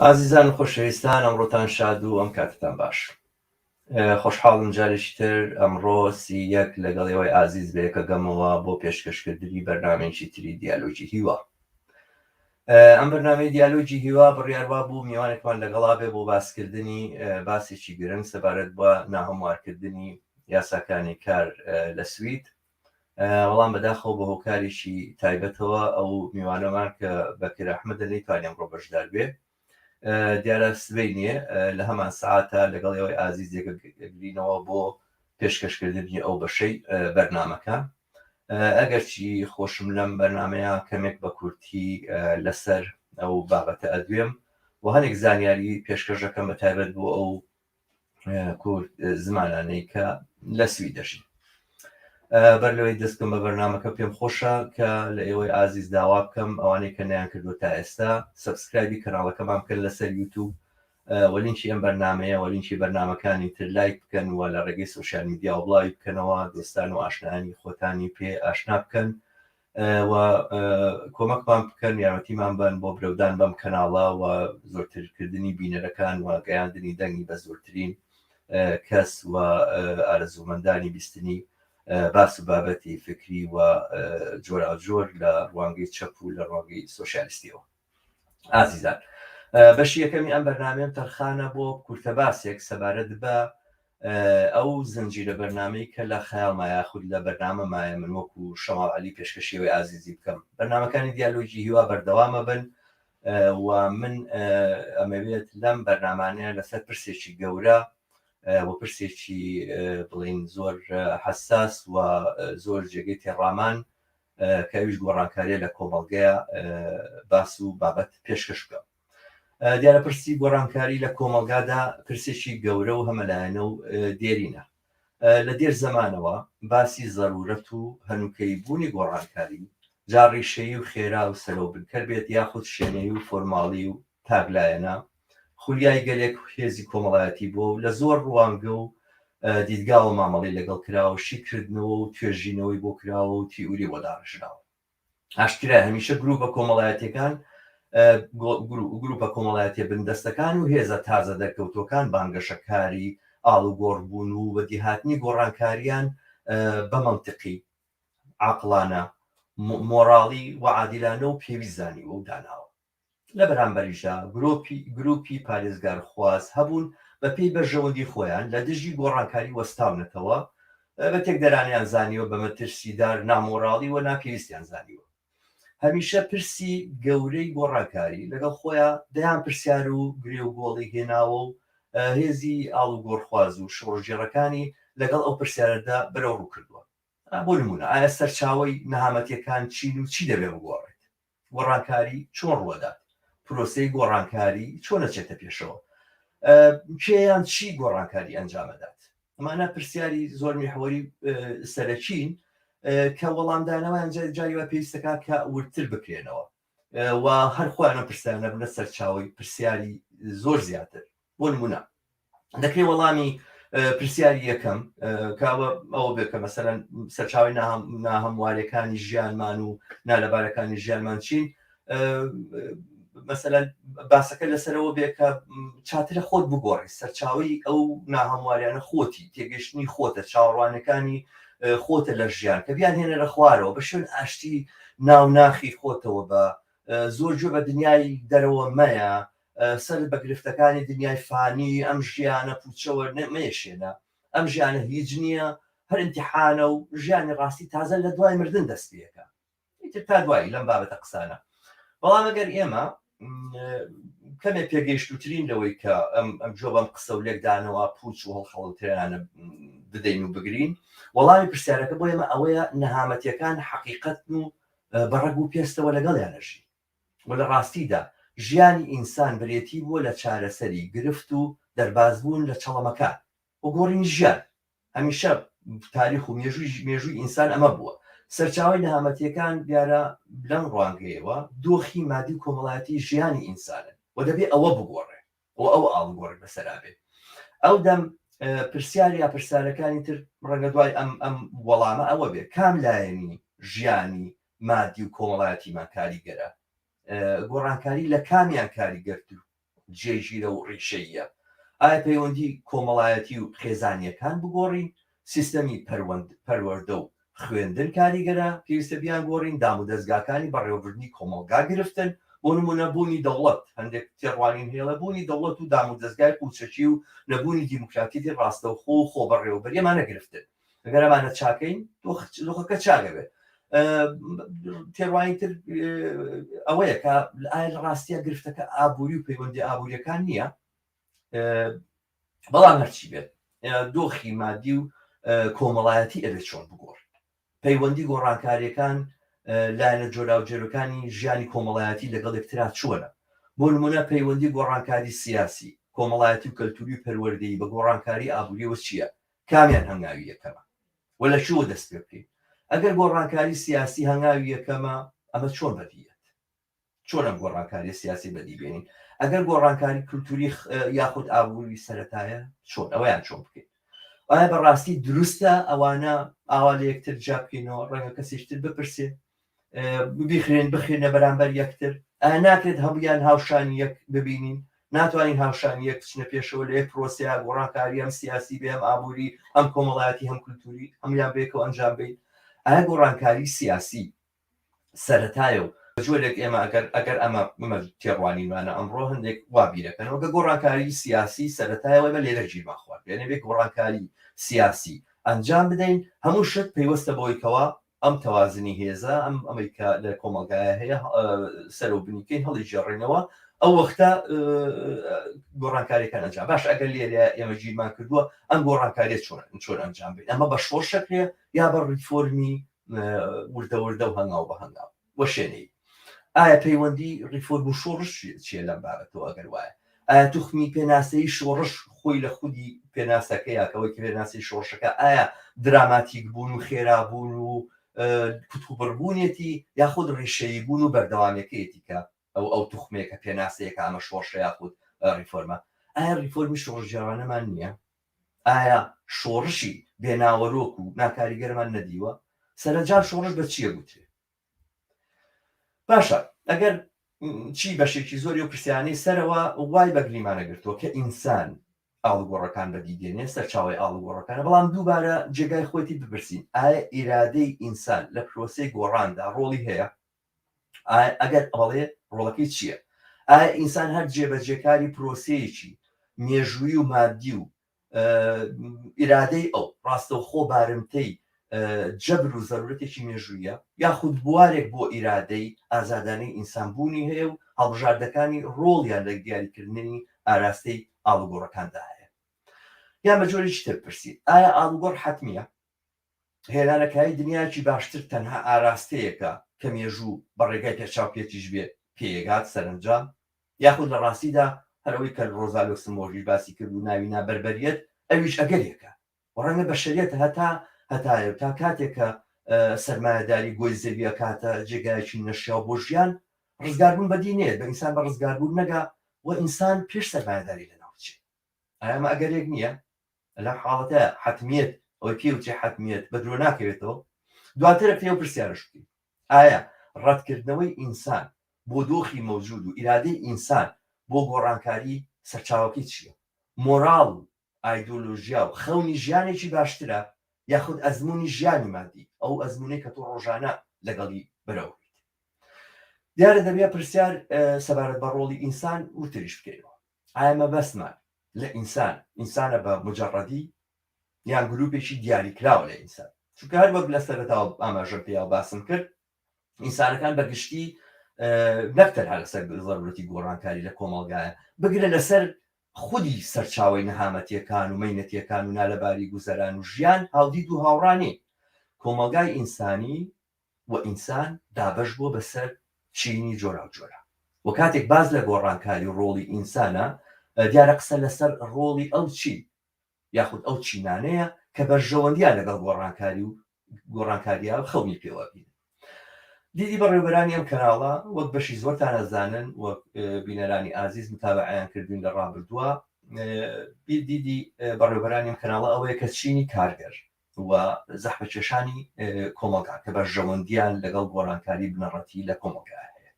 ئازیزان و خۆشەویستان ئەمڕۆتان شاد و ئەم کاتتان باش. خۆشحاڵم جارێکی تر ئەمڕۆ 31 لەگەڵ ئێوەی ئازیز بەیەکەگەمەوە بۆ پێشکەشکردنی بەرنامەیەکی تری دیالۆگی هیوا. ئەم بەرنامەی دیالۆگی هیوا بڕیار وابوو میوانێکمان لەگەڵا بێ بۆ باسکردنی باسێکی گرنگ سەبارەت بە ناهەموارکردنی یاساکانی کار لە سوید. بەڵام بەداخەوە بە هۆکارێکی تایبەتەوە ئەو میوانەمان کە بەکر ئەحمەدە نەیتوانی ئەمڕۆ بەشدار بێ. دیارە سبەینێ لە هەمان سەعاتە لەگەڵ ئێوەی ئازیز یەکەگرینەوە بۆ پێشکەشکردنی ئەو بەشەی بەرنامەکە. ئەگەرچی خۆشم لەم بەرنامەیە کەمێک بە کورتی لەسەر ئەو بابەتە ئەدوێم و هەنێک زانیاری پێشکەش دەکەم بە تایبەت بۆ ئەو کورد زمانانەی کە لە سوید دەژین. بەر لەوەی دەست بکەم بە بەرنامەکە پێم خۆشە کە لە ئێوەی ئازیز داوا بکەم ئەوانەی کە نەیان کردووە تا ئێستا subscribe ی کەناڵەکەمان بکەن لەسەر یوتیوب و لینکی ئەم بەرنامەیە و لینکی بەرنامەکانی تر لایک بکەن و لە ڕێگەی social media و بڵاوی بکەنەوە دۆستان و ئاشنایانی خۆتانی پێ ئاشنا بکەن و کۆمەکمان بکەن یارمەتیمان بن بۆ برەودان بەم کەناڵە و زۆرترکردنی بینەرەکان و گەیاندنی دەنگی بە زۆرترین کەس و ئارەزوومەندانی بیستنی باس و بابەتی فکری و جۆراوجۆر لە ڕوانگەی چەپ و لە ڕوانگەی سۆسیالیستیەوە. ئازیزان بەشی یەکەمی ئەم بەرنامەیەم تەرخانە بۆ کورتە باسێک سەبارەت بە ئەو زنجیرە بەرنامەی کە لە خەیاڵما یاخود لە بەرنامەمایە من وەکو شەماڵ عەلی پێشکەشی ئەوەی ئازیزی بکەم. بەرنامەکانی دیالۆگی هیوا بەردەوامە بن و من ئەمەوێت لەم بەرنامانەیە لەسەر پرسێکی گەورە و پرسێکی بڵین زۆر حەساس و زۆر جێگەی تێڕامان کە ئەویش گۆڕانکاریە لە کۆمەڵگەیە باس و بابەت پێشکەش بکەم. دیارە پرسی گۆڕانکاری لە کۆمەڵگادا پرسێکی گەورە و هەمەلایەنە و دێرینە. لە دێر زەمانەوە باسی زەرورەت و هەنووکەیی بوونی گۆڕانکاری، جا ڕیشەیی و خێرا و سەرەوبنکەر بێت یاخود شێنەیی و فۆرماڵی و تاکلایەنە، خولیای گەلێک هێزی کۆمەڵایەتی بووە و لە زۆر ڕوانگە و دیدگاوە مامەڵەی لەگەڵ کراوە و شیکردنەوە و توێژینەوەی بۆ کراوە و تیئوری بۆ داڕێژراوە. ئاشکرایە هەمیشە گروپە کۆمەڵایەتیەکان گروپە کۆمەڵایەتیە بندەستەکان و هێزە تازە دەرکەوتووەکان بانگەشەکاری ئاڵوگۆڕ بوون و بەدیهاتنی گۆڕانکاریان بە مەنتقی، عاقڵانە، مۆڕاڵی و عادیلانە و پێویست زانیوە و داناوە. لە بەرامبەریشدا گرۆپی گروپی پارێزگارخواز هەبوون بە پێی بەرژەوەندی خۆیان لە دژی گۆڕانکاری وەستاونەتەوە، بە تێکدەرانیان زانیوە، بە مەترسیدار، نامۆراڵی و ناپێویستیان زانیوە. هەمیشە پرسی گەورەی گۆڕانکاری لەگەڵ خۆیا دەیان پرسیار و گرێ و گۆڵی هێناوە و هێزی ئاڵوگۆڕخواز و شۆڕشگێڕەکانی لەگەڵ ئەو پرسیارەدا بەرەوڕوو کردووە. بۆ نموونە ئایا سەرچاوەی نەهامەتییەکان چین و چی دەبێ بگۆڕێت؟ گۆڕانکاری چۆن ڕووەدات؟ پرۆسەی گۆڕانکاری چۆن ئەچێتە پێشەوە؟ کێ یان چی گۆڕانکاری ئەنجامەدات؟ ئەمانە پرسیاری زۆر میحوەری سەرەکین کە وەڵامدانەوەیان جاری وا پێویستەکە کە وردتر بکرێنەوە و هەر خۆیان ئەم پرسیارانە بنە سەرچاوەی پرسیاری زۆر زیاتر. بۆ نمونە دەکرێت وەڵامی پرسیاری یەکەم کاوە ئەوە بێت کە مەسەلەن سەرچاوی ناهەموارەکانی ژیانمان و نالەبارەکانی ژیانمان چین مەسەلەن باسەکە لەسەرەوە بێ کە چاترە خۆت بگۆڕی سەرچاوی ئەو ناهەمواریانە خۆتی تێگەشتنی خۆتە چاوەڕوانەکانی خۆتە لە ژیان کە بیان هێنەرە خوارەوە بە شوێن ئاشتی ناو ناخی خۆتەوە بە زۆر گوێ بە دنیای دەرەوە مەیە سەرت بە گرفتەکانی دنیای فانی ئەم ژیانە پوچەوە مەیەشێنە، ئەم ژیانە هیچ نییە، هەر ئیمتیحانە و ژیانی ڕاستی تازە لە دوای مردن دەست پێکا. ئیتر تا دوایی لەم بابەتە قسانە. بەڵام ئەگەر ئێمە کەمێک پێگەیشتووترین لەوەی کە ئەم ئەم جۆ بەم قسە و لێکدانەوە پوچ و هەڵخەڵەتێنانە بدەین و بگرین، وەڵامی پرسیارەکە بۆ ئێمە ئەوەیە نەهامەتیەکان حەقیقەتن و بە ڕەگ و پێستەوە لەگەڵیان ئەژین. و لە ڕاستیدا ژیانی ئینسان برێتی بووە لە چارەسەری گرفت و دەربازبوون لە چەڵەمەکان و گۆڕینی ژیان. هەمیشە تاریخ و مێژووی مێژووی ئینسان ئەمە بووە. سەرچاوەی نەهامەتییەکان دیارە لەم ڕوانگەیەوە دۆخی مادی و کۆمەڵایەتی ژیانی ئینسانن و دەبێ ئەوە بگۆڕێ و ئەو ئاڵوگۆڕی بەسەرا بێ. ئەو دەم پرسیار یا پرسیارەکانی تر ڕەنگە دوای ئەم ئەم وەڵامە ئەوە بێ کام لایەنی ژیانی مادی و کۆمەڵایەتیمان کاریگەرە؟ گۆڕانکاری لە کامیان کاریگەرتر و. جێگیرە و ڕیشەییە؟ ئایا پەیوەندی کۆمەڵایەتی و خێزانییەکان بگۆڕین؟ سیستەمی پەروەردە و خوێندن کاریگەرە، پێویستە بیانگۆڕین، دامودەزگاکانی بەڕێوەبردنی کۆمەڵگا گرفتن، بۆ نموونە بوونی دەوڵەت، هەندێک تێڕوانین هەیە بوونی دەوڵەت و دامودەزگای قوچەکی و نەبوونی دیموکراتیەتی ڕاستەوخۆ و خۆبەڕێوەبەری ئەمانە گرفتن، ئەگەر ئەمانە چاکەین دۆخەکە چاک ئەبێت. تێڕوانین تر ئەوەیە کە ئایا لە ڕاستیە گرفتەکە ئابووری و پەیوەندی ئابووریەکان نییە؟ بەڵام هەرچی بێت دۆخی مادی و کۆمەڵایەتی ئەبێت چۆن بگۆڕ پەیوەندی گۆڕانکاریەکان لایەنە جۆراوجۆرەکانی ژیانی کۆمەڵایەتی لەگەڵ یەکترا چۆنە بۆ نمونە پەیوەندی گۆڕانکاری سیاسی کۆمەڵایەتی و کەلتوری و پەروەردەیی بە گۆڕانکاری ئابووریەوە چییە کامیان هەنگاوی یەکەمە و لە کوێوە دەست پێ بکەین ئەگەر گۆڕانکاری سیاسی هەنگاوی یەکەمە ئەمە چۆن بەدیەت چۆن ئەم گۆڕانکاریە سیاسی بەدی بێنین ئەگەر گۆڕانکاری کولتوری یاخود ئابووری سەتایە چۆن ئەویان چۆن بکەین ئایا بەڕاستی دروستە ئەوانە ئاوا لە یەکتر جیا بکەینەوە ڕەنگە کەسیشتر بپرسێ بخرێن بخرێنە بەرامبەر یەکتر ئایا ناکرێت هەمویان هاوشانی یەک ببینین ناتوانین هاوشانی یەک بچنە پێشەوە لە یەک پرۆسەیە گۆڕانکاری ئەم سیاسی بێ ئەم ئابووری ئەم کۆمەڵایەتی هەم کولتوری هەمویان بێکەوە ئەنجام بین ئایا گۆڕانکاری سیاسی سەرەتایە و بە جۆرێک ئێمە ئەگەر ئەگەر ئەمە ئەمە تێڕوانینمانە ئەمڕۆ هەندێک وا بیرەکەنەوە کە گۆڕانکاری سیاسی سەرەتایەوە ئێمە لێرە گیرمان خوارد یعنی بێ گۆڕانکاری سیاسی ئەنجام بدەین هەموو شت پەیوەستە بەوەی کەوا ئەم تەوازنی هێزە ئەم ئەمەی کە لە کۆمەڵگایە هەیە سەر و بنیکەین هەڵی جێڕینەوە ئەو وەختە گۆڕانکاریەکان ئەنجام باش ئەگەر لێرە ئێمە گیرمان کردووە ئەم گۆڕانکاریە چۆن چۆن ئەنجام بین ئەمە بە شۆڕشەکرێ یا بە ڕیفۆرمی وردە وردە و هەنگاو بە هەنگاو وەشێنەی. ئایا پەیوەندی ڕیفۆرم و شۆڕش چییە لەم بابەتەوە ئەگەر وایە؟ ئایا توخمی پێناسەی شۆڕش خۆی لە خودی پێناسەکەیە کە ئەوەی کە پێناسەی شۆڕشەکە ئایا دراماتیک بوون و خێرا بوون و کوتوبڕبوونێتی یاخود ڕیشەیی بوون و بەردەوامیەکەیەتی کە ئەو ئەو توخمەیە کە پێناسەیەکە ئەمە شۆڕشە یاخود ڕیفۆرمە؟ ئایا ڕیفۆرمی شۆڕشگێڕانەمان نییە؟ ئایا شۆڕشی بێ ناوەرۆک و ناکاریگەرمان نەدیوە؟ سەرەنجام شۆڕش بە چییە گوترێ؟ باشە ئەگەر چی بەشێکی زۆری و پرسیانەی سەرەوە وای بە گریمانە گرتووە کە ئینسان ئاڵوگۆڕەکان بەدی دێنێ سەرچاوەی ئاڵوگۆڕەکانە بەڵام دووبارە جێگای خۆیتی بپرسین ئایا ئیرادەی ئینسان لە پرۆسەی گۆڕاندا ڕۆڵی هەیە؟ ئایا ئەگەر بەڵێ ڕۆڵەکەی چییە؟ ئایا ئینسان هەر جێبەجێکاری پرۆسەیەکی مێژووی و مادی و ئیرادەی ئەو ڕاستەوخۆ بارمتەی جەبر و زەرورەتێکی مێژوویە یاخود بوارێک بۆ ئیرادەی ئازادانەی ئینسان بوونی هەیە و هەڵبژاردەکانی ڕۆڵیان لە دیاریکردنی ئاراستەی ئاڵوگۆڕەکاندا هەیە یان بە جۆرێکی تر پرسین ئایا ئاڵوگۆڕ حەتمییە؟ هێنانەکایەی دنیایەکی باشتر تەنها ئاراستەیەکە کە مێژوو بە ڕێگای پێچاوپێچیش بێ پێیەگات سەرەنجام، یاخود لە ڕاستیدا هەر ئەوەی کە ڕۆزا لۆکسمبۆرگیش باسی کرد و ناوی نا بەربەریەت ئەویش ئەگەرێکە و ڕەنگە بەشەریەت هەتا هەتایە و تا کاتێک کە سەرمایەداری گۆی زەوی ئەکاتە جێگایەکی نەشیاو بۆ ژیان ڕزگاربوون بەدی نەیەت بە ئینسان بە ڕزگاربوون نەگا و ئینسان پێش سەرمایەداری لەناو بچێ ئایا ئەمە ئەگەرێک نییە؟ لەم حاڵەتە حەتمیەت ئەوەی پێ وترێ حەتمیەت بە درۆ ناکەوێتەوە دواتر ئەکرێ ئەو پرسیارەش بکەین ئایا ڕەتکردنەوەی ئینسان بۆ دۆخی مەوجود و ئیرادەی ئینسان بۆ گۆڕانکاری سەرچاوەکەی چییە مۆراڵ و ئایدۆلۆژیا و خەونی ژیانێکی باشترە یاخود ئەزموونی ژیانی مادی ئەو ئەزموونەی کە تۆ ڕۆژانە لەگەڵی بەرەوڕوویت دیارە دەبێ پرسیار سەبارەت بە ڕۆڵی ئینسان وردتریش بکەینەوە ئایا مەبەستمان لە ئینسان، ئینسانە بە موجەڕەدی یان گروپێکی دیاریکراوە لە ئینسان؟ چونکە هەر وەک لە سەرەتاوە ئاماژەم پێیا و باسم کرد، ئینسانەکان بە گشتی نەک تەنها لەسەر زەرورەتی گۆڕانکاری لە کۆمەڵگایە، بگرە لەسەر خودی سەرچاوەی نەهامەتیەکان و مەینەتیەکان و نالەباری گوزەران و ژیان هاودید و هاوڕا نین. کۆمەڵگای ئینسانی و ئینسان دابەش بووە بەسەر چینی جۆراوجۆرا و کاتێک باس لە گۆڕانکاری و ڕۆڵی ئینسانە دیارە قسە لەسەر ڕۆڵی ئەو چین یاخود ئەو چینانەیە کە بەرژەوەندیان لەگەڵ گۆڕانکاری و گۆڕانکاریە خەونی پێوە بینن. دیدی بەڕێوەبەرانی ئەم کەناڵە وەک بەشی زۆرتان ئەزانن وەک بینەرانی ئازیز متابعەیان کردوین لە ڕابردووە دیدی بەڕێوەبەرانی ئەم کەناڵە ئەوەیە کە چینی کارگەر و زەحمەتکێشانی کۆمەڵگا کە بەرژەوەندیان لەگەڵ گۆڕانکاری بنەڕەتی لە کۆمەڵگا هەیە.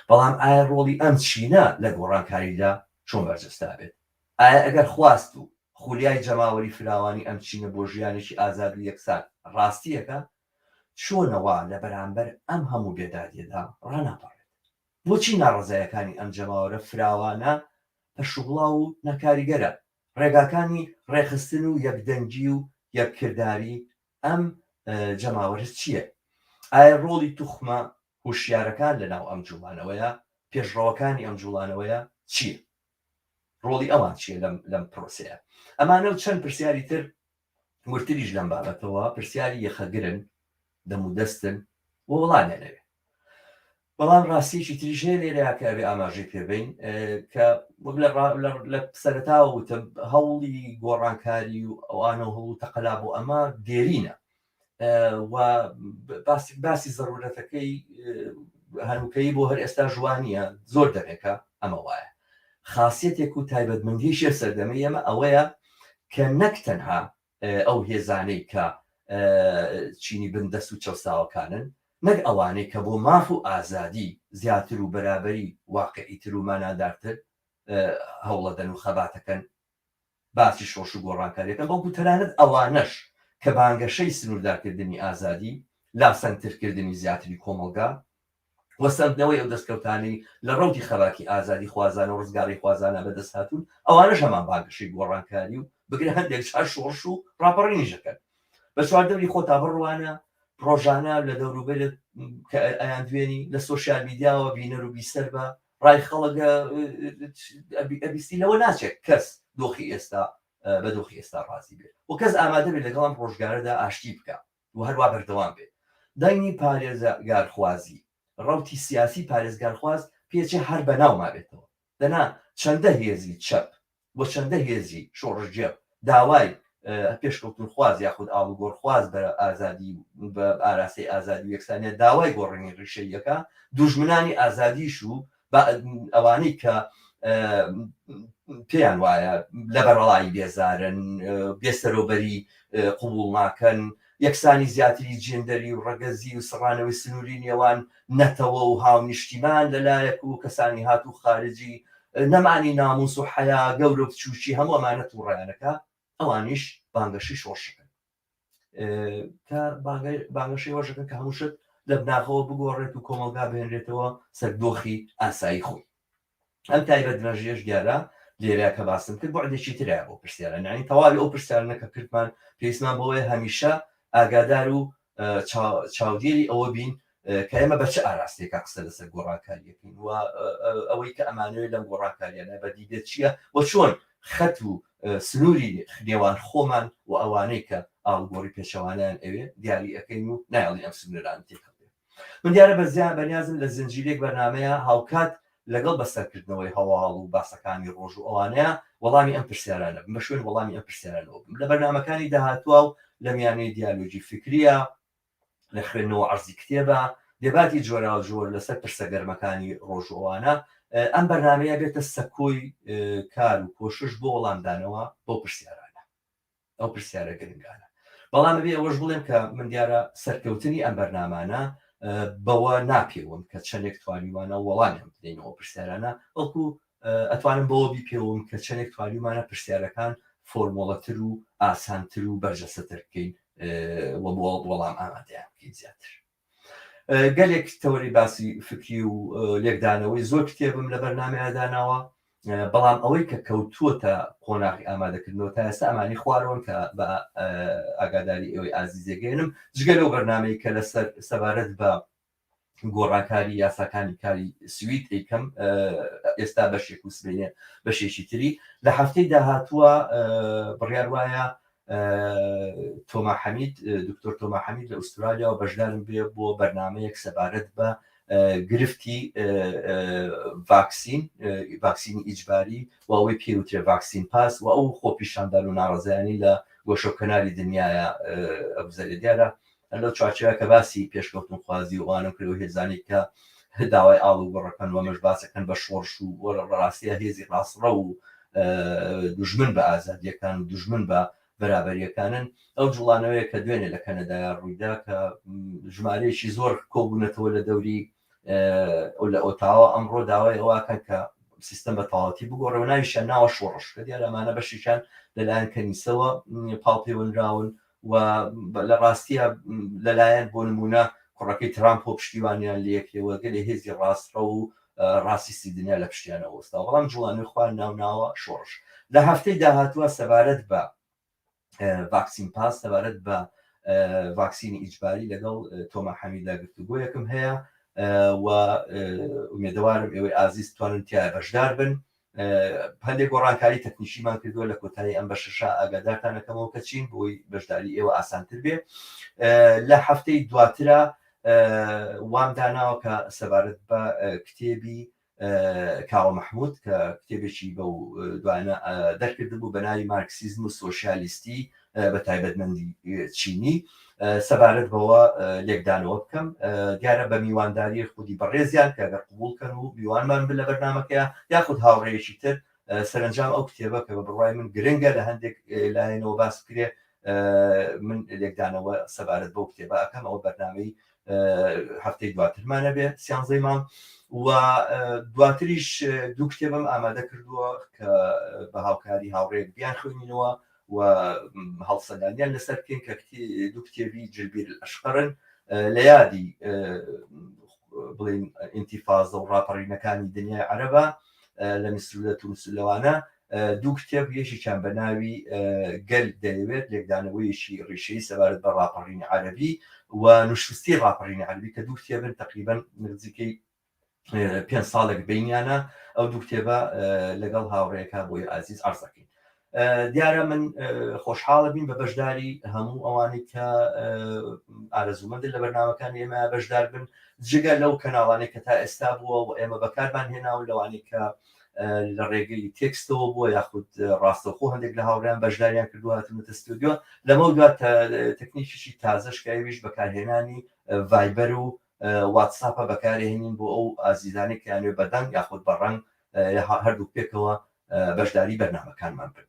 بەڵام ئایا ڕۆڵی ئەم چینە لە گۆڕانکاریدا چۆن بەرجەستە ئەبێت؟ ئایا ئەگەر خواست و خولیای جەماوەری فراوانی ئەم چینە بۆ ژیانێکی ئازاد و یەکسان ڕاستییەکە، چۆنە وا لە بەرامبەر ئەم هەموو بێدادیەدا ڕاناپەڕێت؟ بۆچی ناڕەزایەکانی ئەم جەماوەرە فراوانە پەرشوبڵاو و ناکاریگەرە؟ ڕێگاکانی ڕێکخستن و یەکدەنگی و یەککرداری ئەم جەماوەرە چییە؟ ئایا ڕۆڵی توخمە هوشیارەکان لەناو ئەم جوڵانەوەیە، پێشڕەوەکانی ئەم جوڵانەوەیە چییە؟ ڕۆڵی ئەوان چییە لەم لەم پرۆسەیە؟ ئەمانە و چەند پرسیاری تر وردتریش لەم بابەتەوە پرسیاری یەخەگرن، دەمودەستن و وەڵامیان ئەوێ. بەڵام ڕاستیەکی تریش هەیە لێرەیا کە ئەبێ ئاماژەی پێ بەین کە وەک لە لە سەرەتاوە وتم هەوڵی گۆڕانکاری و ئەوانە و هەوڵ و تەقەلا بۆ ئەمە دێرینە و باسی باسی زەرورەتەکەی هەنووکەی بۆ هەر ئێستا ژوانیە زۆر دەمێکە ئەمە وایە خاصیتێک و تایبەتمەندیشی سەردەمی ئەمە ئەوەیە کە نەک تەنها ئەو هێزانەی کە چینی بندەست و چەوساوەکانن، نەک ئەوانەی کە بۆ ماف و ئازادی زیاتر و بەرابەری واقیعیتر و مانادارتر هەوڵەدەن و خەباتەکەن، باسی شۆڕش و گۆڕانکاریەکەن، بەڵکو تەنانەت ئەوانەش کە بانگەشەی سنووردارکردنی ئازادی، لاسەنگترکردنی زیاتری کۆمەڵگا، و سەندنەوەی ئەو دەستکەوتانەی لە ڕەوتی خەباتی ئازادیخوازانە و ڕزگاریخوازانە بەدەست هاتوون، ئەوانەش هەمان بانگەشەی گۆڕانکاری و بگرە هەندێک جار شۆڕش و ڕاپەڕینیش دەکەن. بە چواردەوری خۆتا بڕوانە، ڕۆژانە لە دەوروبەرت کە ئەیاندوێنی، لە سۆشیال میدیاوە بینەر و بیسەر بە، ڕای خەڵک ئەبیستی، لەوە ناچێت کەس دۆخی ئێستا بە دۆخی ئێستا ڕازی بێت و کەس ئامادە بێت لەگەڵ ئەم ڕۆژگارەدا ئاشتی بکا. و هەروا بەردەوام بێت. دەنگی پارێزگارخوازی، ڕەوتی سیاسی پارێزگارخواز پێچێ هەر بە ناو مابێتەوە. دەنا چەندە هێزی چەپ و چەندە هێزی شۆڕشگێڕ داوای پێشکەوتنخواز یاخود ئاڵوگۆڕخواز بە ئازادی بە ئاراستەی ئازادی و یەکسانیە داوای گۆڕینی ڕیشەییەکە، دوژمنانی ئازادیش و ئەوانەی کە پێیان وایە لە بەرەڵایی بێزارن، بێسەرۆبەری قبوڵ ناکەن، یەکسانی زیاتری جێندەری و ڕەگەزی و سڕانەوەی سنووری نێوان نەتەوە و هاونیشتیمان لەلایەک و کەسانی هاتوو خارجی، نەمانی ناموس و حەیا، گەورە و بچووکی، هەموو ئەمانە تووڕەیانەکا، ئەوانیش بانگەشەی شۆڕشەکەن. کە بانگەشەی وەشەکەن کە هەموو شت لە بناغەوە بگۆڕێت و کۆمەڵگا بهێنرێتەوە سەر دۆخی ئاسایی خۆی. ئەم تایبەتمەندیەش دیارە لێرە کە باسم کرد بوعدێکی ترە بۆ پرسیارە یعنی تەواوی ئەو پرسیارانە کە کردمان پێویستمان بەوەیە هەمیشە ئاگادار و چاودێری ئەوە بین کە ئێمە بە چ ئاراستەیەکا قسە لەسەر گۆڕانکاریەکەین و ئەوەی کە ئەمانەوێت لەم گۆڕانکاریانە بەدی بێت چییە و چۆن خەت و سنووری نێوان خۆمان و ئەوانەی کە ئاڵوگۆڕی پێچەوانەیان ئەوێ دیاری ئەەکەین و نایەڵین ئەم سنووران تێکەڵ بێ. من دیارە بە زیان بەنیازم لە زنجیرێک بەرنامەیە هاوکات لەگەڵ بەسەرکردنەوەی هەواڵ و باسەکانی ڕۆژ و ئەوانەیە وەڵامی ئەم پرسیارانە بم، بە شوێن وەڵامی ئەم پرسیارانەوە بم لە بەرنامەکانی داهاتووە و لە میانەی دیالۆگی فیکریە، لە خوێندنەوە عەرزی کتێبە، دێباتی جۆراوجۆر لەسەر پرسە گەرمەکانی ڕۆژ و ئەوانە، ئەم بەرنامەیە بێتە سەکۆی کار و کۆشش بۆ وەڵامدانەوە بەو پرسیارانە. ئەو پرسیارە گرنگانە. بەڵام ئەبێ ئەوەش بڵێم کە من دیارە سەرکەوتنی ئەم بەرنامانە بەوە ناپێوم کە چەندێک توانیوانە وەڵامیان بدەینەوە پرسیارانە، بەڵکو ئەتوانم بەوە بیپێوم کە چەندێک توانیومانە پرسیارەکان فۆرمۆڵەتر و ئاسانتر و بەرجەستەتر بکەین و بۆ وەڵام ئامادەیان بکەین زیاتر. گەلێک تەوەری باسی فکری و لێکدانەوەی زۆر کتێبم لە بەرنامەیە داناوە، بەڵام ئەوەی کە کەوتووەتە قۆناغی ئامادەکردنەوە تا ئێستا ئەمانی خوارەوەن کە بە ئاگاداری ئێوەی ئازیزێگەێنم، جگە لەو بەرنامەی کە لەسەر سەبارەت بە گۆڕانکاری یاساکانی کاری سوید ئەیکەم ئێستا بەشێک و سبەینێ بەشێکی تری لە هەفتەی داهاتووە بڕیار وایە تۆما حەمید دکتۆر تۆما حەمید لە ئوسترالیاوە بەشدارم بێ بۆ بەرنمەیەک سەبارەت بە گرفتی ڤاکسین ڤاکسینی ئیجباری و ئەوەی پێوترێ vaccine pass و ئەو خۆپیشاندان و ناڕەزایانی لە گۆشەکەناری دنیاە ئەگوزەرێ دیارە هەر لەو چوارچێوە کە باسی پێشکەوتنخوازی و ئەوانەم کرد و هێزانەی کە داوای ئاڵوگۆڕەکەن و ئەمەش باسەکەن بە شۆڕش و ڕاستیە هێزی ڕاستڕەو و دوژمن بە ئازادیەکان و دوژمن بە بەرابەریەکانن ئەو جوڵانەوەیە کە دوێنێ لە کەنەدایە ڕوویدا کە ژمارەیەکی زۆر کۆبوونەتەوە لە دەوری لە ئۆتاوا ئەمڕۆ داوای ئەوەکەن کە سیستەم بە تەواوەتی بگۆڕێ و ناویشیان ناوە شۆڕش کە دیارە ئەمانە بەشێکیان لەلایەن کەنیسەوە پاڵپێوەنراون و لە ڕاستیە لەلایەن بۆ نمونە کوڕەکەی ترامپ و پشتیوانیان لەکرێ و گەلێ هێزی ڕاستڕە و ڕاسیستی دنیا لە پشتیانەوە وەستاوە بەڵام جوڵانەوەی خۆیان ناوناوە شۆڕش لە هەفتەی داهاتووە سەبارەت بە ڤاکسین پاس سەبارەت بە ڤاکسینی ئیجباری لەگەڵ تۆما حەمیدا گفتوگۆیەکم هەیە و ئومێدەوارم ئێوەی ئازیز توانن تیا بەشدار بن هەندێک گۆڕانکاری تەکنیکیمان کردووە لە کۆتایی ئەم بەشەشا ئاگادارتان ئەکەمەوە کە چین بۆی بەشداری ئێوە ئاسانتر بێ لە هەفتەی دواترا وام داناوە کە سەبارەت بە کتێبی کاوە مەحمود کە کتێبێکی بەو دوایانە دەرکردبوو بە ناوی مارکسیزم و سۆسیالیستی بە تایبەتمەندی چینی سەبارەت بەوە لێکدانەوە بکەم دیارە بە میوانداری خودی بەڕێزیان کە گەر قبوڵ کەن و میوانمان بن لە بەرنامەکەیا یاخود هاوڕێیەکی تر سەرەنجام ئەو کتێبە کە بە بڕوای من گرنگە لە هەندێک لایەنەوە باس بکرێ من لێکدانەوە سەبارەت بەو کتێبە ئەکەم ئەوە بەرنامەی هەفتەی دواترمانە بێ سیانزەی مانگ و دواتریش دوو کتێبم ئامادە کردووە کە بە هاوکاری هاوڕێک بیان خوێنینەوە و هەڵسەنگاندیان لەسەر بکەین کە دوو کتێبی جلبیر ئەشقەرن لە یادی بڵین ئینتیفازە و ڕاپەڕینەکانی دنیای عەرەبە لە میسر و لە تونس و لەوانە دوو کتێب یەکێکیان بە ناوی گەل دەیەوێت لێکدانەوەیەکی ڕیشەیی سەبارەت بە ڕاپەڕینی عەرەبی و نوشوستی ڕاپەڕینی عەرەبی کە دوو کتێبن تقریبا نزیکەی پێنج ساڵێک بینیانە ئەو دوو کتێبە لەگەڵ هاوڕێکە بۆی ئازیز عەرزەکەین دیارە من خۆشحاڵە بین بە بەشداری هەموو ئەوانەی کە ئارەزوومەندن لە بەرنامەکانی ئێمە بەشدار بن جگە لەو کەناڵانەی کە تا ئێستا بووە و ئێمە بەکارمان هێناون لەوانەی کە لە ڕێگەی تێکستەوە بووە یاخود ڕاستەوخۆ هەندێک لە هاوڕیان بەشداریان کردووە هاتوونەتە ستۆدیۆ لەمە دوا تەکنیکیشی تازەش کە ئەویش بەکارهێنانی ڤایبەر و واتساپە بەکارهێنین بۆ ئەو ئازیزانەی کە یانوێ بەدەنگ یاخود بە ڕەنگ هەردوو پێکەوە بەشداری بەرنامەکانمان بن.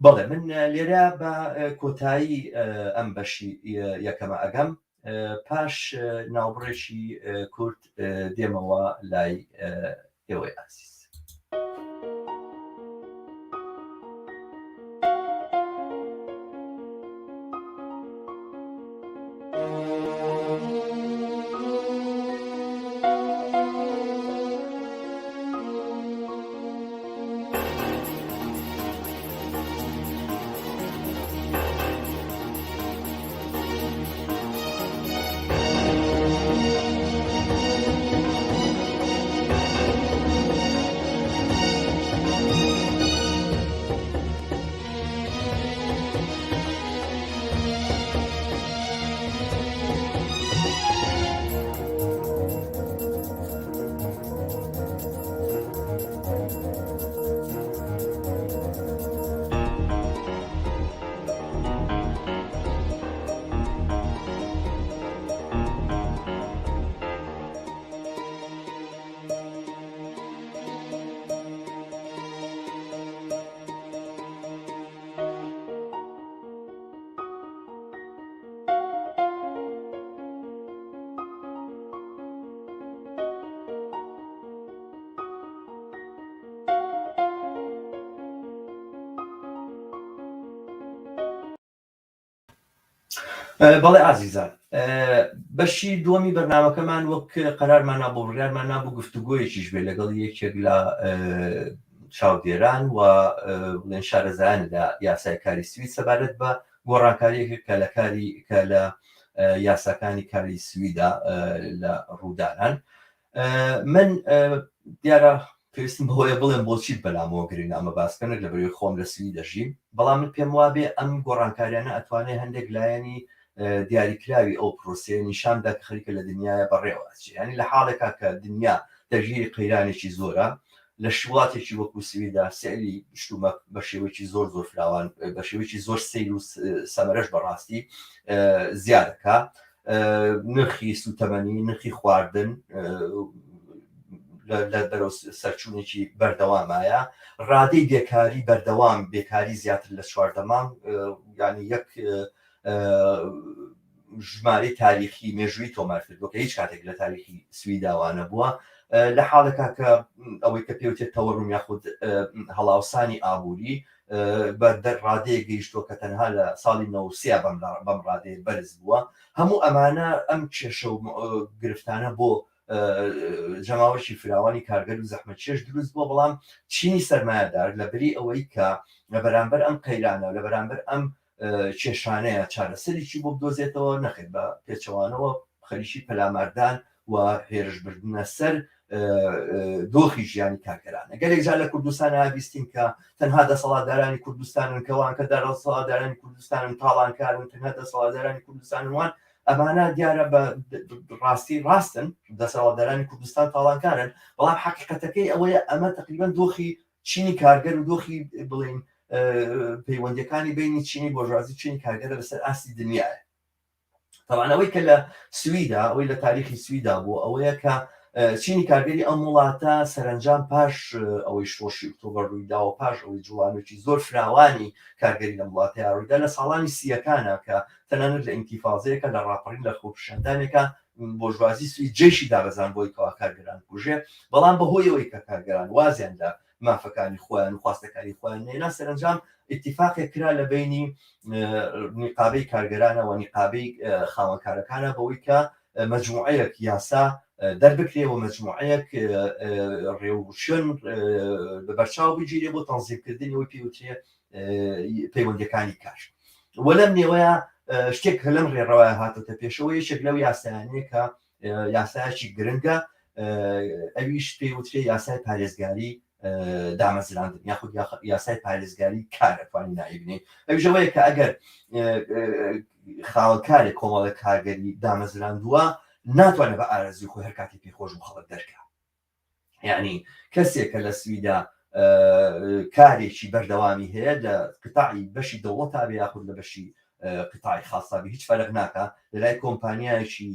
بەڵێ من لێرە بە کۆتایی ئەم بەشی یەکەمە ئەگەم پاش ناوبڕێکی کورت دێمەوە لای ئێوەی ئازیز. بەڵێ ئازیزان بەشی دووەمی بەرنامەکەمان وەک قەرارمان نابوو بڕیارمان نابوو گفتوگۆیەکیش بێ لەگەڵ یەکێک لە چاودێران و بڵێن شارەزایان لە یاسای کاری سوید سەبارەت بە گۆڕانکاریەکە کە لە کاری کە لە یاساکانی کاری سویدا لە ڕوودانان من دیارە پێویستم بەوەیە بڵێم بۆچی بەلامەوە گرنگە ئەمە باس بکەم نەک لەبەرئەوەی خۆم لە سوید دەژیم بەڵام من پێم وابێ ئەم گۆڕانکاریانە ئەتوانێ هەندێک لایەنی دیاریکراوی ئەو پرۆسەیە نیشان بدا کە خەریکە لە دنیاە بەڕێوە ئەچێ یانی لە حاڵێکا کە دنیا دەرگیری قەیرانێکی زۆرە لە وڵاتێکی وەکو سویدا سعری شتومەک بە شێوەیەکی زۆر زۆر فراوان بە شێوەیەکی زۆر سەیر و سەمەرەش بەڕاستی زیادەکە نرخی سوتەمەنی نرخی خواردن لە بەرەو سەرچوونێکی بەردەوامایە ڕادەی بێکاری بەردەوام بێکاری زیاتر لە چواردە مانگ ینی یەک ژمارەی تاریخی مێژووی تۆمار کردووە کە هیچ کاتێک لە تاریخی سویداوانە بووە. لە حاڵێکا کە ئەوەی کە پێوتێت تەوەروم یاخود هەڵاوسانی ئابووری بە ڕادەیەک گەیشتووە کە تەنها لە ساڵی 93 بەم ڕادەیە بەرز بووە. هەموو ئەمانە ئەم کێشە و گرفتانە بۆ جەماوەرێکی فراوانی کارگەر و زەحمەتکێش دروست بووە، بەڵام چینی سەرمایەدار لە بری ئەوەی کە لە بەرامبەر ئەم قەیرانە و لە بەرامبەر ئەم کێشانەیە چارەسەرێکی بۆ بدۆزێتەوە، نەخێر بە پێچەوانەوە خەریکی پەلاماردان و هێرشبردنە سەر دۆخی ژیانی کارگەرانە. گەلێک جار لە کوردستان بیستین کە تەنها دەسەڵاتدارانی کوردستانن کەوان کە دەسەڵاتدارانی کوردستانن تاڵانکارن، تەنها دەسەڵاتدارانی کوردستانن وان. ئەمانە دیارە بە ڕاستی ڕاستن، دەسەڵاتدارانی کوردستان تاڵانکارن، بەڵام حەقیقەتەکەی ئەوەیە ئەمە تقریبا دۆخی چینی کارگەر و دۆخی بڵین پەیوەندیەکانی بینی چینی بۆرژوازی چینی کارگەرە لەسەر ئاستی دنیاە. طبعا ئەوەی کە لە سویدا، ئەوەی لە تاریخی سویدا بوو ئەوەیە کە چینی کارگەری ئەم وڵاتە سەرنجام پاش ئەوەی شۆڕشی ئۆکتۆبەر ڕوویداوە، پاش ئەوەی جوڵانێکی زۆر فراوانی کارگەری لەم وڵاتەیا ڕوویدا لە ساڵانی سیەکانە کە تەنانەت لە ئینتیفازەیەکە، لە ڕاپەڕین، لە خۆپیشاندانێکە بۆرژوازی سوید جێشی دابەزان بۆی کەوا کارگەران بکوژێ، بەڵام بەهۆی ئەوەی کە کارگەران وازیان لە مافەکانی خۆیان و خواستەکانی خۆیان نێنا، سەرەنجام ئیتیفاقێک کرا لە بینی نیقابەی کارگەرانە و نیقابەی خاوەنکارەکانە بەوەی کە مجموعەیەک یاسا دەربکرێ و مجموعەیەک ڕێوشوێن بە بەرچاو بگیرێ بۆ تەنزیمکردنی ئەوەی پێوترێ پەیوەندیەکانی کار. و لەم نێوەیە شتێک کە لەم ڕێڕەوە هاتۆتە پێشەوە یەکێک لەو یاسایانەیە کە یاسایەکی گرنگە، ئەویش پێی وترێ یاسای پارێزگاری دامەزراندن یاخود یاسای پارێزگاری کار ئەتوانی ناوی بنێین. ئەویش ئەوەیە کە ئەگەر خاوەنکارێک کۆمەڵێک کارگەری دامەزراندووە ناتوانێت بە ئارەزووی خۆی هەر کاتی پێی خۆش بوو خەڵک دەرکا. یعنی کەسێک کە لە سویدا کارێکی بەردەوامی هەیە لە قطاعی بەشی دەوڵەتا بێ یاخود لە بەشی قطاعی خاصا بێ هیچ فەرق ناکا، لە لای کۆمپانیایەکی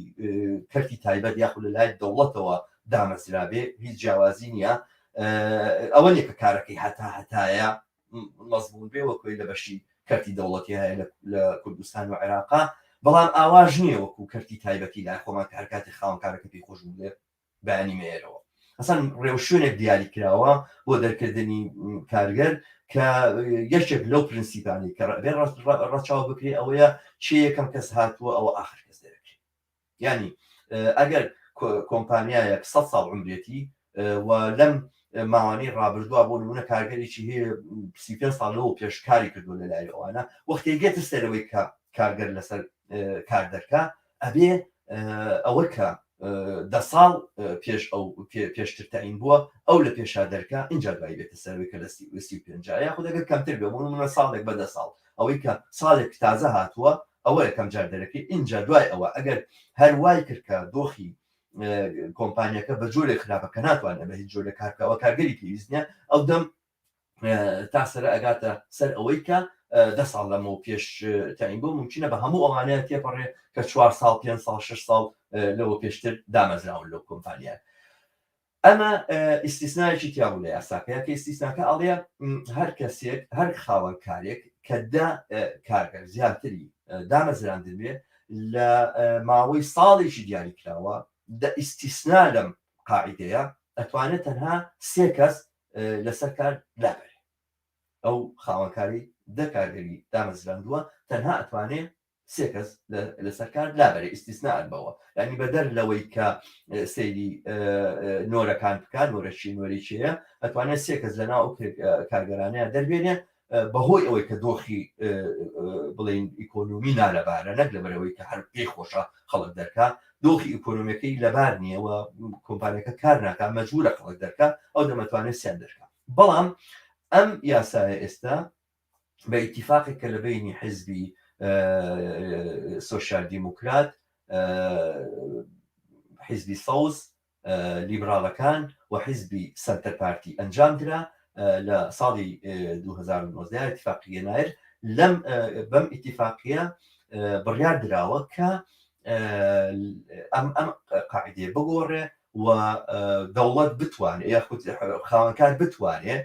کەرتی تایبەت یاخود لە لای دەوڵەتەوە دامەزرابێ هیچ جیاوازی نییە. ئەوە نییە کە کارەکەی هەتا هەتایە مەزبوون بێ وەکوی لە بەشی کەرتی دەوڵەتی هەیە لە کوردستان و عێراقا، بەڵام ئاواش نییە وەکو کەرتی تایبەتی لای خۆمان کە هەر کاتێک خاوەن کارەکە پێی خۆش بوو بێ بەیانی مەیەرەوە. ئەسان ڕێوشوێنێک دیاری کراوە بۆ دەرکردنی کارگەر کە یەکێک لەو پرنسیپانەی کە بێ ڕەچاو بکرێ ئەوەیە چێ یەکەم کەس هاتووە ئەوە ئاخر کەس دەرەکرێ. یعنی ئەگەر کۆمپانیایەک 100 ساڵ عمرێتی و لەم ماوانەی ڕابردووە بۆ نمونە کارگەرێکی هەیە 35 ساڵ لەوە پێش کاری کردووە لە لای ئەوانە، وەختێ گێتە سەرەوەی کە کارگەر لەسەر کار دەرکا ئەبێ ئەوە کە دە ساڵ پێش ئەو پێشتر تەعین بووە ئەو لە پێشا دەرکا ئینجا دوایی بێتە سەرەوەی کە لە 35 یاخود ئەگەر کەمتر بێ بۆ نمونە ساڵێک بە دە ساڵ ئەوەی کە ساڵێک تازە هاتووە ئەوە یەکەم جار دەرەکەی ئینجا دوای ئەوە ئەگەر هەر وای کرد کە دۆخی کۆمپانیەکە بە جۆرێک خراپە کە ناتوانێت بە هیچ جۆرێک کار بکەوە کارگەری پێویست نییە ئەو دەم تا سەرە ئەگاتە سەر ئەوەی کە دە ساڵ لەمەو پێش تەعین بوو ممکنە بە هەموو ئەوانەیە تێپەڕێ کە چوار ساڵ پێنج ساڵ شش ساڵ لەوە پێشتر دامەزراون لەو کۆمپانیا. ئەمە ئیستیسنایەکی تیا بوو لە یاساکەیە کە ئیستیسناکە ئەڵێ هەر کەسێک هەر خاوەن کارێک کە دە کارگەر زیاتری دامەزراندن بێ لە ماوەی ساڵێکی دیاریکراوە دە ئیستیسنا لەم قاعیدەیە ئەتوانێت تەنها سێ کەس لەسەر کار لابەرێ. ئەو خاوەنکاری دە کارگەری دامەزراندووە تەنها ئەتوانێ سێ کەس لەسەر کار لابەرێ ئیستیسناء بەوە، یعنی بەدەر لەوەی کە سەیری نۆرەکان بکا نۆرەچی نۆرەی کێیە ئەتوانێت سێ کەس لەناو ئەو کارگەرانەیە دەربێنێ بەهۆی ئەوەی کە دۆخی بڵێین ئیکۆنۆمی نالەبارە نەک لەبەرەوەی کە هەر پێی خۆشە خەڵک دەرکا دۆخی ئیکۆنۆمیەکەی لەبار نییە و کۆمپانیەکە کار ناکا مەجبورە خەڵک دەرکا ئەو دەمەتوانێت سیان دەرکا. بەڵام ئەم یاسایە ئێستا بە ئیتیفاقێک کە لە بینی حزبی سۆسیال دیموکرات، حزبی سەوز، لیبراڵەکان و حیزبی سەنتەر پارتی ئەنجام درا لە ساڵی 2019 ئیتیفاقی ینایر. لەم بەم ئیتیفاقیە بڕیار دراوە کە ئەم ئەم قاعدەیە بگۆڕێ و دەوڵەت بتوانێ یاخود خاوەنکار بتوانێ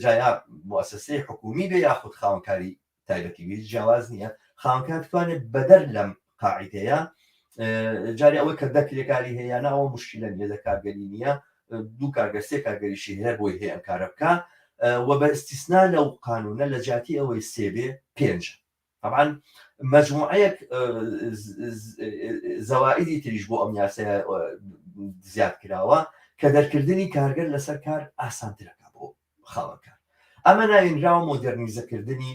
جا یا موسسەی حکومی بێ یاخود خاوەنکاری تایبەتی بێ جیاواز نییە، خاوەنکار بتوانێت بەدەر لەم قاعدەیە جارێ ئەوەی کە دە کرێکاری هەیە نا ئەوە مشکلە نییە، دە کارگەری نییە. دوو کارگەر سێ کارگەریشی هەیە بۆی هەیە ئەم کارە بکا و بە ئیستیسنا لەو قانونە لە جیاتی ئەوەی سێ بێ پێنج. تەبعەن مەجموعەیەک زەوائیدی تریش بۆ ئەم یاسایە زیاد کراوە کە دەرکردنی کارگەر لەسەر کار ئاسانترەکە بۆ خاوەنکار. ئەمە ناوێنراوە مۆدێرنیزەکردنی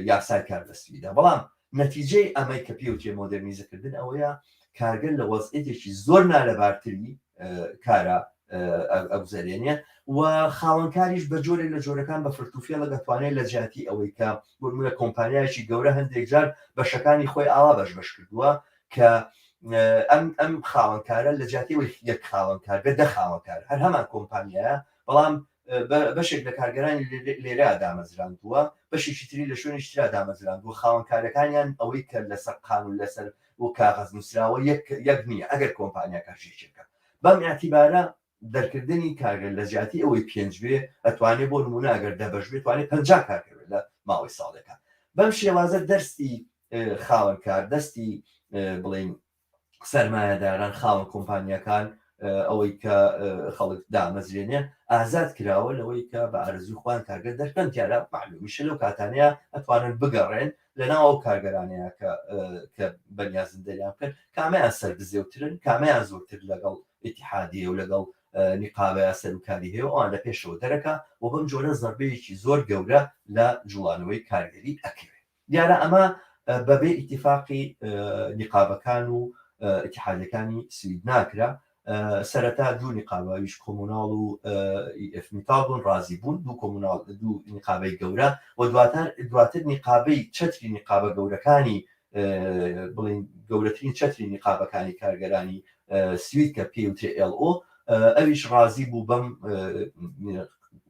یاسای کار لە سویدا، بەڵام نەتیجەی ئەمەی کە پێوترێ مۆدێرنیزەکردن ئەوەیە کارگەر لە وەزعیەتێکی زۆر نالەبارتری کارە ئەگوزەرێنێ و خاوەنکاریش بە جۆرێک لە جۆرەکان بە فرتوفێڵێک ئەتوانێت لە جیاتی ئەوەی کە بۆ نمونە کۆمپانیایەکی گەورە هەندێک جار بەشەکانی خۆی ئاوا بەش بەش کردووە کە ئەم ئەم خاوەنکارە لە جیاتی ئەوەی یەک خاوەنکار بێت دە خاوەنکار هەر هەمان کۆمپانیایە بەڵام بەشێک لە کارگەرانی لێرە دامەزراندووە بەشێکی تری لە شوێنێکی ترا دامەزراندووە خاوەنکارەکانیان ئەوەی کە لەسەر قانون لەسەر و کاغەز نووسراوە یەک یەک نییە ئەگەر کۆمپانیاکەش یەکێکە بەم ئیعتیبارە دەرکردنی کارگەر لە جیاتی ئەوەی پێنج بێ ئەتوانێ بۆ نمونە ئەگەر دە بەش بێ توانێ 50 کارگەر بێت لە ماوەی ساڵێکا بەم شێوازە دەستی خاوەنکار دەستی بڵین سەرمایەداران خاوەن کۆمپانیاکان ئەوەی کە خەڵک دامەزرێنێ ئازاد کراوە لەوەی کە بە ئارەزوی خۆیان کارگەر دەرکەن دیارە معلومیشە لەو کاتانەیە ئەتوانن بگەڕێن لەناو ئەو کارگەرانەیە کە کە بەنیازن دەریان بکەن کامیان سەربزێوترن کامیان زۆرتر لەگەڵ ئیتیحادیە و لەگەڵ نیقابەیە سەروکاری هەیە و ئەوان لە پێشەوە دەرەکا و بەم جۆرە زەربەیەکی زۆر گەورە لە جوڵانەوەی کارگەری ئەکەوێ. دیارە ئەمە بەبێ ئیتیفاقی نیقابەکان و ئیتیحادیەکانی سوید ناکرا. سەرەتا دوو نیقابە ئەویش کۆموناڵ و ئیف میتاڵ بوون ڕازی بوون، دوو کۆموناڵ دوو نیقابەی گەورە و دواتر دواتر نیقابەی چەتری نیقابە گەورەکانی بڵین گەورەترین چەتری نیقابەکانی کارگەرانی سوید کە پێی وترێ ئێڵ ئۆ ئەویش ڕازی بوو بەم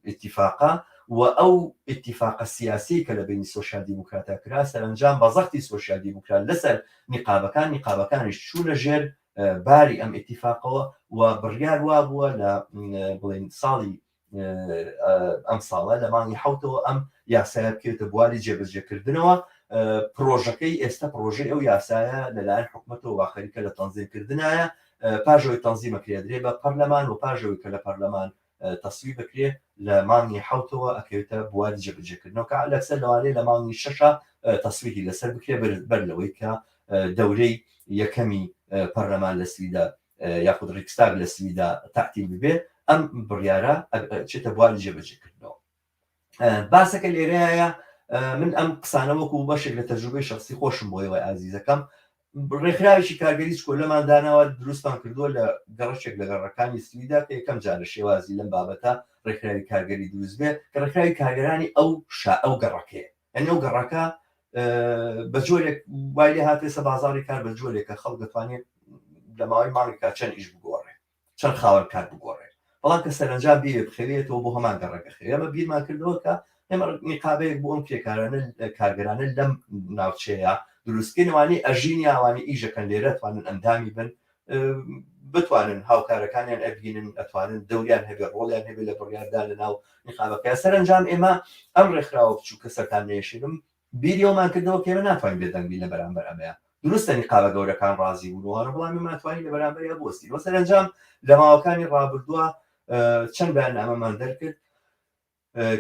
ئیتیفاقە و ئەو ئیتیفاقە سیاسیەی کە لە بەینی سۆسیال دیموکراتا کرا سەرەنجام بە زەختی سۆسیال دیموکرات لەسەر نیقابەکان نیقابەکانیش چوونە ژێر باری ئەم ئیتیفاقەوە و بڕیار وابووە لە بڵێن ساڵی ئەم ساڵە لە مانگی حوتەوە ئەم یاسایە بکەوێتە بواری جێبەجێکردنەوە پرۆژەکەی ئێستا پرۆژەی ئەو یاسایە لەلایەن حکومەتەوە وا خەریکە لە تەنزیمکردنایە پاژەوەی تەنزیمەکرێ درێ بە پەرلەمان و پاژەوەی کە لە پەرلەمان تەسویب بکرێ لە مانگی حوتەوە ئەکەوێتە بواری جێبەجێکردنەوە کە لەسەر لەوانەیە لە مانگی شەشە تەسویدی لەسەر بکرێ بەر لەوەی کە دەورەی یەکەمی پەرلەمان لە سویدا یاخود ڕیکستاگ لە سویدا تەعتیل ببێ ئەم بڕیارە چێتە بواری جێبەجێکردنەوە. باسەکە لێرەیە من ئەم قسانە وەکو بەشێک لە تەجروبەی شخصی خۆشم بۆ ئێوەی ئازیزەکەم ڕێکخراوێکی کارگەری چکۆلەمان داناوە دروستمان کردووە لە گەڕەکێک لە گەڕەکانی سویدا کە یەکەم جارە شێوازی لەم بابەتە ڕێکخراوی کارگەری دروست بێ کە ڕێکخراوی کارگەرانی ئەو شا ئەو گەڕەکەیە یعنی ئەو گەڕەکە بە جۆرێک وای لێ هاتێسە بازاڕی کار بە جۆرێک کە خەڵک دەتوانێت لە ماوەی مانگێکا چەند ئیش بگۆڕێ چەند خاوەن کار بگۆڕێ بەڵام کە سەرەنجام بێ بخەوێتەوە بۆ هەمان گەڕەکە خەوێ ئێمە بیرمان کردەوە کە ئێمە نیقابەیەک بۆ ئەم کرێکارانە کارگەرانە لەم ناوچەیە دروستکەین ئەوانەی ئەژین یا ئەوانەی ئیشەکەن لێرە توانن ئەندامی بن بتوانن هاوکارەکانیان ئەبینن ئەتوانن دەوریان هەبێ ڕۆڵیان هەبێ لە بڕیاردا لە ناو نیقابەکە سەرەنجام ئێمە ئەم ڕێکخراوە بچووکە سەرتان نێشێنم بیری ئەومان کردەوە کە ئێمە ناتوانین بێدەنگ بین لە بەرامبەر ئەمەیا. دروستە نیقابە گەورەکان ڕازی بوون و ئەوانە، بەڵام ئێمە توانین لە بەرامبەریا بوەستین. وە سەرەنجام لە ماوەکانی ڕابردووە چەند بەیاننامەمان دەرکرد.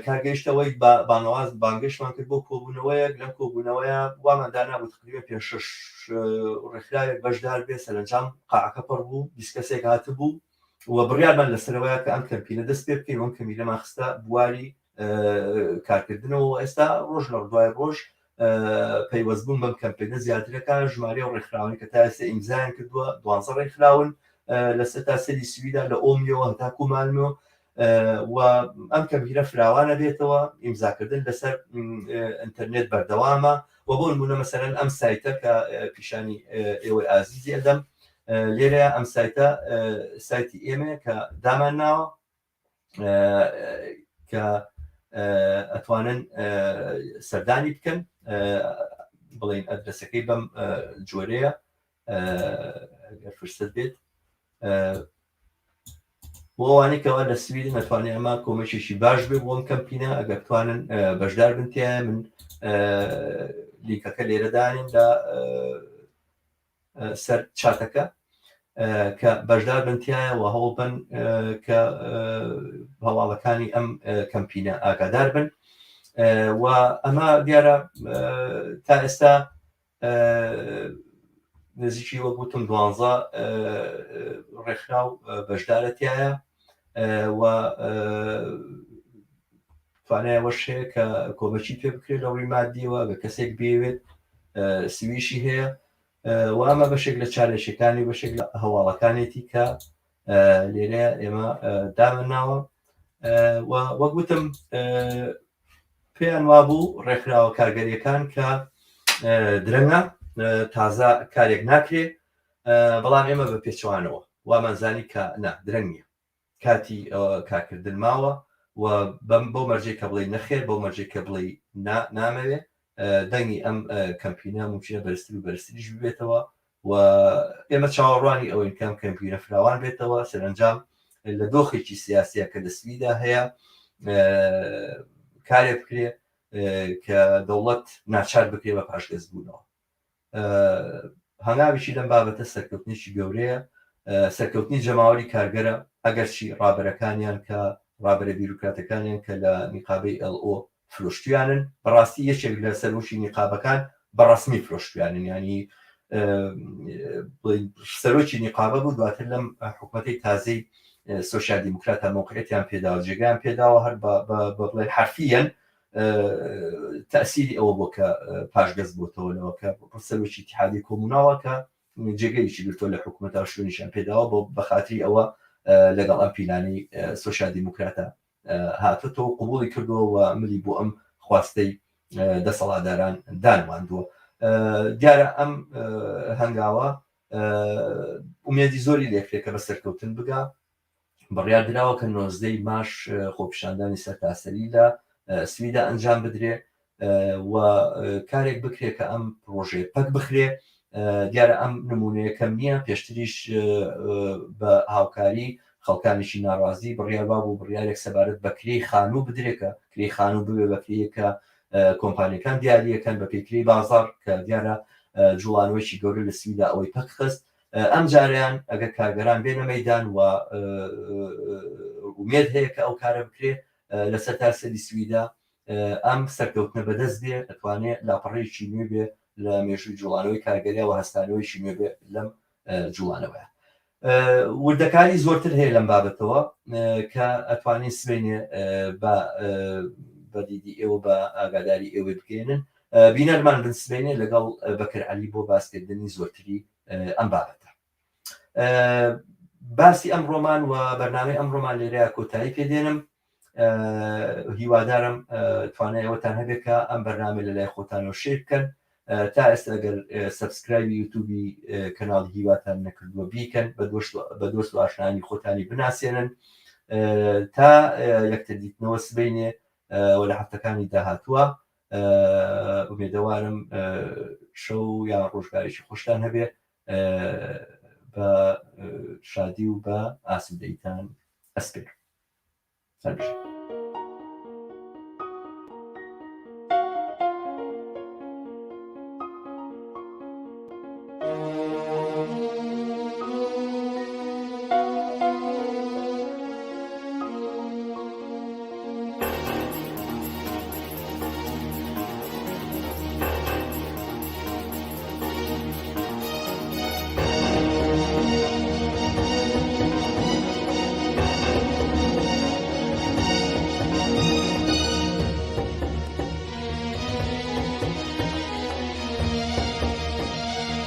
کار گەیشتە ئەوەی بانگەواز بانگێشتمان کرد بۆ کۆبوونەوەیەک. لەم کۆبوونەوەیە وامان دانابوو تقریبا پێنج شەش ڕێکخراوێک بەشدار بێ. سەرەنجام قاعەکە پڕ بوو، 20 کەسێک هاتبوو و بڕیارمان لەسەرەوەیە کە ئەم کەمپینە دەست پێ بکەین و ئەم کەمینەمان خستە بواری کارکردنەوە ئێستا ڕۆژ لە دوای ڕۆژ پەیوەست بوون بەم کەمپینە زیاترەکە ژمارە و ڕێکخراوانی کە تا ئێستا ئیمزایان کردووە دوانزە ڕێکخراون لە سەرتاسەری سویدا لە ئۆمیەوە هەتا کومالمۆ و ئەم کەمپینە فراوانە بێتەوە ئیمزاکردن لەسەر ئینتەرنێت بەردەوامە و بۆ نمونە مەسەرەن ئەم سایتە کە پیشانی ئێوەی ئازیزی ئەدەم لێرە ئەم سایتە سایتی ئێمەیە کە دامان ناوە کە ئەتوانن سەردانی بکەن بڵین ئەدرسەکەی بەم جۆرەیە ئەگەر فرسەت بێت بۆ ئەوانەی کەوا لە سویدن ئەتوانێت ئەمە کۆمەکێکی باش بێ بۆم کەمپینە ئەگەر بتوانن بەشدار بن تایە من لینکەکە لێرە دانێن لە سەر چاتەکە. کە بەشدار بن تایە و هەوڵ بن کە هەواڵەکانی ئەم کەمپینە ئاگادار بن و ئەمە دیارە تا ئێستا نزیکی وەک وتم دوانزە ڕێکخراو بەشدارە تایە و توانای ئەوەش هەیە کە کۆمەکی پێ بکرێت لە ڕووی مادیەوە گە کەسێک بێوێت سویشی هەیە و ئەمە بەشێک لە چالێشەکانی بەشێک لە هەواڵەکانێتی کە لێرە ئێمە دامەناوە و وەک وتم پێیان وابوو ڕێکخراوە کارگەریەکان کە درەنگە تازە کارێک ناکرێ بەڵام ئێمە بە پێچوانەوە وامانزانی کە نا درەنگ نییە کاتی کارکردن ماوە و بەم بەو مەرجەی کە بڵێی نەخێر بەو مەرجەی کە بڵێی نا نامەوێ دەنگی ئەم کەمپینە مومکینە بەرزتر و بەرزتریش ببێتەوە و ئێمە چاوەڕوانی ئەوەین کە ئەم کەمپینە فراوان بێتەوە سەرەنجام لە دۆخێکی سیاسیە کە لە سویدا هەیە کارێک بکرێ کە دەوڵەت ناچار بکرێ بە پاشگەزبوونەوە. هەنگاوێکی لەم بابەتە سەرکەوتنێکی گەورەیە، سەرکەوتنی جەماوەری کارگەرە، ئەگەرچی ڕابەرەکانیان کە ڕابەرە بیرۆکراتەکانیان کە لە نیقابەی LO فرۆشتویانن، بەڕاستی یەکێک لە سەرۆکی نیقابەکان بە ڕەسمی فرۆشتویانن، یانی سەرۆکی نیقابە بوو، دواتر لەم حکومەتەی تازەی سۆسیال دیموکراتە مەوقعیەتیان پێداوە، جێگایان پێداوە، هەر بە بڵێن حەرفیەن تەئسیری ئەوە بووە کە پاشگەز بۆتەوە لەوە کە سەرۆکی ئیتیحادی کۆموناڵە کە جێگەیەکی گرتووە لە حکوومەتە شوێنیشیان پێداوە بۆ بەخاتری ئەوە لەگەڵ ئەم پیلانەی سۆسیال دیموکراتە هاتووەتەوە قبوڵی کردووە و ملی بۆ ئەم خواستەی دەسەڵاتداران دانواندووە. دیارە ئەم هەنگاوە ئومێدی زۆری لێکرێت کە بە سەرکەوتن بگا. بڕیار دراوە کە 19 ی مارش خۆپیشاندانی سەرتاسەری لە سویدا ئەنجام بدرێ و کارێک بکرێ کە ئەم پرۆژەیە پەک بخرێ. دیارە ئەم نمونەیە کەم نییە، پێشتریش بە هاوکاری خەڵکانێکی ناڕازی بڕیار وابوو بڕیارێک سەبارەت بە کرێی خانوو بدرێ کە کرێی خانوو ببێ بە کرێیەک کە کۆمپانیەکان دیاریەکەن بە پێی کرێی بازاڕ کە دیارە جوڵانەوەیەکی گەورە لە سویدا ئەوەی پەک خست. ئەم جارەیان ئەگەر کارگەران بێنە مەیدان و ئومێد هەیە کە ئەو کارە بکرێ لە سەرتاسەری سویدا ئەم سەرکەوتنە بەدەست بێ ئەتوانێ لاپەڕەیەکی نوێ بێ لە مێژووی جوڵانەوەی کارگەریا و هەستانەوەیەکی نوێ بێ لەم جوڵانەوەیە. وردەکاری زۆرتر هەیە لەم بابەتەوە کە ئەتوانین سبەینێ بە بە دیدی ئێوە بە ئاگاداری ئێوەی بگەێنن. بینەرمان بن سبەینێ لەگەڵ بەکر عەلی بۆ باسکردنی زۆرتری ئەم بابەتە. باسی ئەم ڕۆمان و بەرنامەی ئەم ڕۆمان لێرەیە کۆتایی پێدێنم. هیوادارم توانای ئەوەتان هەبێت کە ئەم بەرنامە لە لای خۆتانەوە share بکەن. تا ئێستا گەر subscribe ی یوتوبی کەناڵی هیواتان نەکردووە بیکەن، بە دۆست و ئاشنایانی خۆتانی بناسێنن. تا یەکتر دیتنەوە سبەینێ و لە هەفتەکانی داهاتووە ئومێدەوارم شەو یان ڕۆژگارێکی خۆشتان هەبێ بە شادی و بە ئاسوودەیتان ئەسپێرم. هەر بژین.